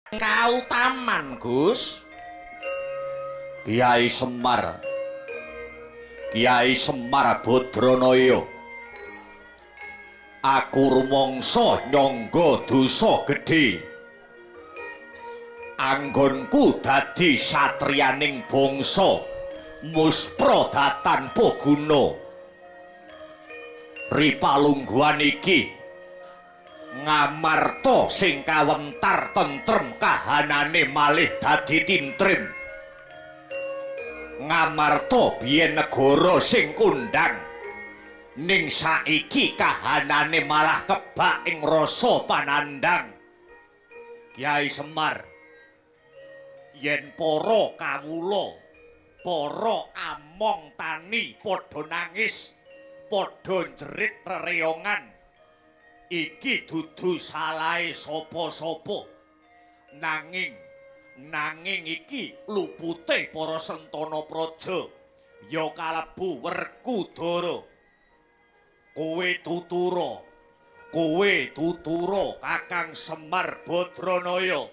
Kautaman, Gus. Kiai Semar. Kiai Semar Badranaya. Aku rumangsa nyangga dosa gedhe. Anggonku dadi satriyaning bangsa muspra tanpa guna. Ripalungguhan iki Ngamarta sing kawentar tentrem kahanane malih dadi tintrim. Ngamarta biyen negara sing kondhang ning saiki kahanane malah kebak ing rasa panandhang. Kyai Semar, yen para kawula, para among tani padha nangis, padha njerit rereyongan, iki dudu salahe sapa-sapa, nanging iki lupute para sentana praja, ya kalebu Werkudara. Kowe tutura, kowe tutura, Kakang Semar Badranaya.